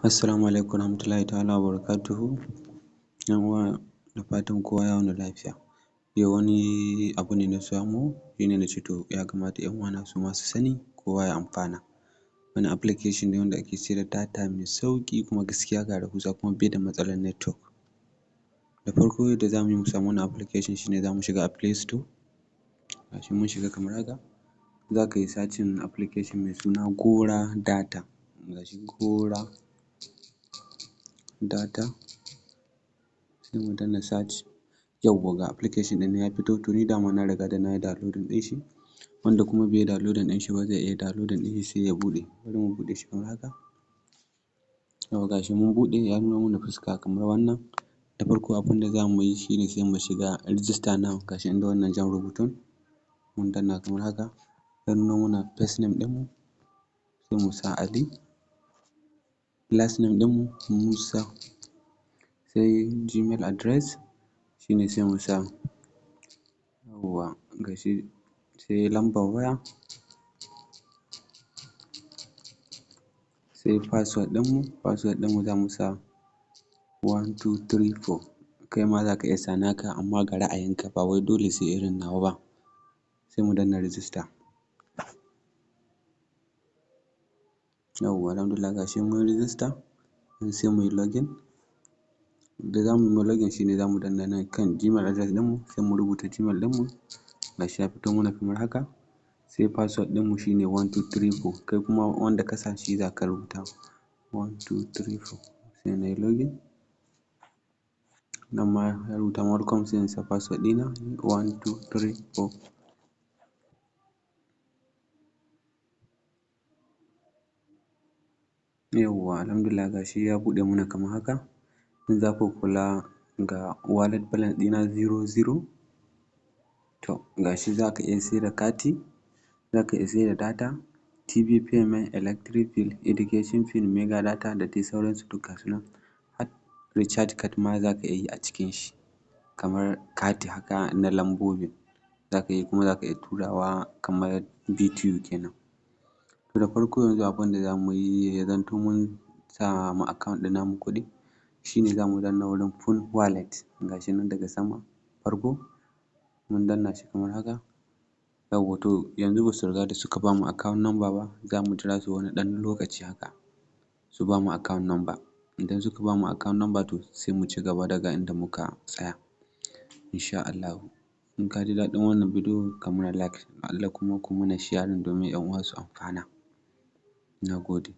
Assalamu alaikum warahmatullahi ta'ala wa barakatuhu. Ƴan uwa, da fatan kowa ya wuni lafiya. Yau wani abu ne na samo, shine nace to ya kamata ƴan uwana suma su sani, kowa ya amfana. Wani application ne wanda ake saida data mai sauƙi, kuma gaskiya ga rahusa, kuma bai da matsalar network. Da farko, yadda zamu yi mu samu wannan application shine zamu shiga a Play Store. Gashi mun shiga kamar haka. Zaka yi searching application mai suna Gora Data. Gashi, Gora Data, sai mu danna search. Yawwa, ga application ɗin ya fito. To, ni dama na riga da na yi downloading ɗin shi. Wanda kuma bai yi downloading ɗin shi ba, zai iya downloading ɗin shi sai ya buɗe. Bari mu buɗe shi kamar haka. Yawwa, gashi mun buɗe, ya nuno mana fuska kamar wannan. Da farko, abin da za mu yi shine sai mu shiga "Register now". Gashi inda wannan jan rubutun, mun danna kamar haka, ya nuno mana first name ɗinmu, sai mu sa Ali, last name ɗinmu Musa, sai Gmail address shine sai mu sa. Yawwa, gashi, sai lambar waya, sai password ɗinmu. Password ɗinmu za mu sa 1234. Kai ma za ka iya sa naka, amma ga ra'ayinka, ba wai dole sai irin nawa ba. Sai mu danna register. Yawwa, alhamdulillah, gashi mun yi register. Sai mu yi login. Da za mu yi login shine za mu danna nan kan Gmail address ɗinmu, sai mu rubuta Gmail ɗinmu. Gashi ya fito mana kamar haka. Sai password ɗinmu shine 1234. Kai kuma wanda ka sa shi za ka rubuta, 1234. Sai na yi login. Nan ma ya rubuta "Welcome", sai in sa password ɗina, 1234. Yawwa, alhamdulillah, gashi ya buɗe mana kamar haka. In za ku kula, ga wallet balance ɗina 00. To, gashi za ka iya saida kati, za ka iya saida data, TV payment, electric bill, education fee, mega data, da dai sauransu, duk gasu nan. Har recharge card ma za ka iya yi a cikin shi, kamar kati haka na lambobi za ka yi, kuma za ka iya turawa kamar VTU kenan. To, da farko yanzu abin da za mu yi, ya zamto mun sa ma account ɗin namu kuɗi, shine za mu danna wurin "Fund wallet". Gashi nan daga sama farko, mun danna shi kamar haka. Yawwa, to yanzu ba su riga da suka bamu account number ba. Za mu jira su wani ɗan lokaci haka su bamu account number. Idan suka bamu account number, to sai mu ci gaba daga inda muka tsaya, insha Allahu. In ka ji daɗin wannan bidiyo, ka mana like, Allah kuma ku mana sharing domin ƴan uwa su amfana. Na gode.